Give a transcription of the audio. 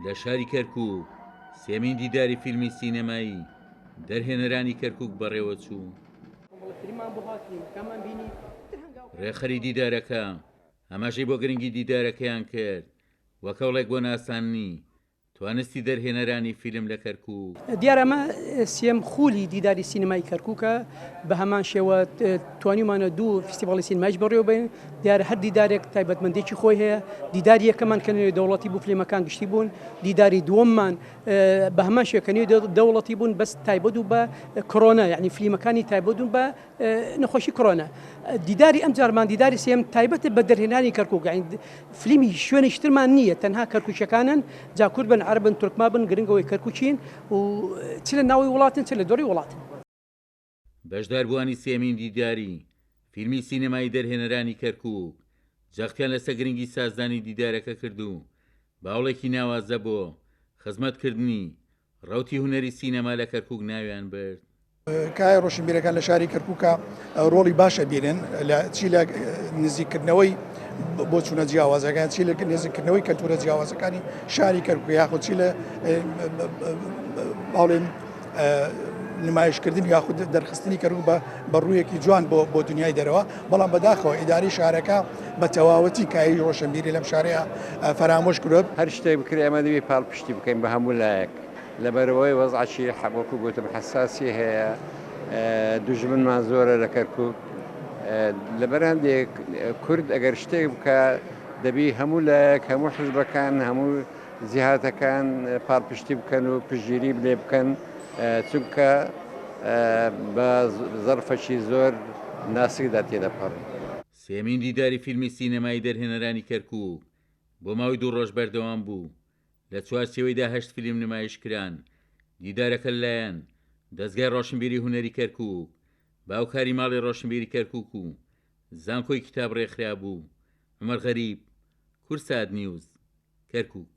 لە شاری کەرکووک سێمین دیداری فیلمی سینەمایی دەرهێنەرانی کەرکووک بەڕێوەچوو. ڕێکخەری دیدارەکە ئاماژەی بۆ گرنگی دیدارەکەیان کرد وەک هەوڵێک بۆ ناساندنی توانستی دەرهێنەرانی فیلم لە کەرکووک. دیارە ئەمە سێیەم خولی دیداری سینەمای کەرکووکە، بە هەمان شێوە توانیومانە دوو فیستیڤاڵی سینەمایش بەڕێوەبەین، دیارە هەر دیدارێک تایبەتمەندێکی خۆی هەیە، دیداری یەکەمان کە نێو دەوڵەتی بوو فلیمەکان گشتی بوون، دیداری دووەممان بە هەمان شێوە کە نێو دەوڵەتی بوون بەس تایبەت بوو بە کۆرۆنا، یعنی فلیمەکانی تایبەت بوون بە نەخۆشی کۆرۆنا. دیداری ئەمجارمان دیداری سێیەم تایبەتە بە دەرهێنانی کەرکوک، یعنی فلیمی شوێنێکی ترمان نییە تەنها کەرکوکیەکانن، جا کورد بن عەرەب بن تورکما بن گرنگ ئەوەی کەرکوکین و چ لە ناوەوەی وڵاتن چ لە دەرەوەی وڵاتن. بەشداربووانی سێیەمین دیداری فیلمی سینەمایی دەرهێنەرانی کەرکوک جەختیان لەسەر گرنگی سازدانی دیدارەکە کرد و باوڵێکی ناوازە بۆ خزمەتکردنی ڕەوتی هونەری سینەما لە کەرکوک ناویان برد. کایە ڕۆشنبیرەکان لە شاری کەرکوکا ڕۆڵی باش ئەبینن لە چی لە نزیککردنەوەی بۆچوونە جیاوازەکان چی لە نزیککردنەوەی کەلتورە جیاوازەکانی شاری کەرکوک یاخود چی لە باڵێن نمایشکردن یاخود دەرخستنی کەرکوک بە بە ڕوویەکی جوان بۆ بۆ دنیای دەرەوە بەڵام بەداخەوە ئیداری شارەکە بە تەواوەتی کایەی ڕۆشنبیری لەم شارەیە فەرامۆش کردووە. هەر شتێک بکرێ ئێمە دەبی پاڵپشتی بکەین بە هەموو لایەک لەبەرئەوەی وەزعەکی وەکو گوتم حەساسی هەیە دوژمنمان زۆرە لە کەرکوک لەبەر هەندێک کورد ئەگەر شتێک بکە دەبی هەموو لایەک هەموو حزبەکان هەموو جیهاتەکان پاڵپشتی بکەن و پشتگیری لێ بکەن چونکە بە زەرفەکی زۆر ناسکدا تێدەپەڕین. سێیەمین دیداری فیلمی سینەمایی دەرهێنەرانی کەرکووک بۆ ماوەی دوو ڕۆژ بەردەوام بوو، لە چوارچێوەیدا هەشت فیلم نمایش کران، دیدارەکە لەلایەن، دەزگای ڕۆشنبیری هونەری کەرکووک، بە هاوکاری ماڵی ڕۆشنبیری کەرکووک و زانکۆی کیتاب ڕێکخرابوو، عومەر غەریب، کوردسات نیوز، کەرکووک.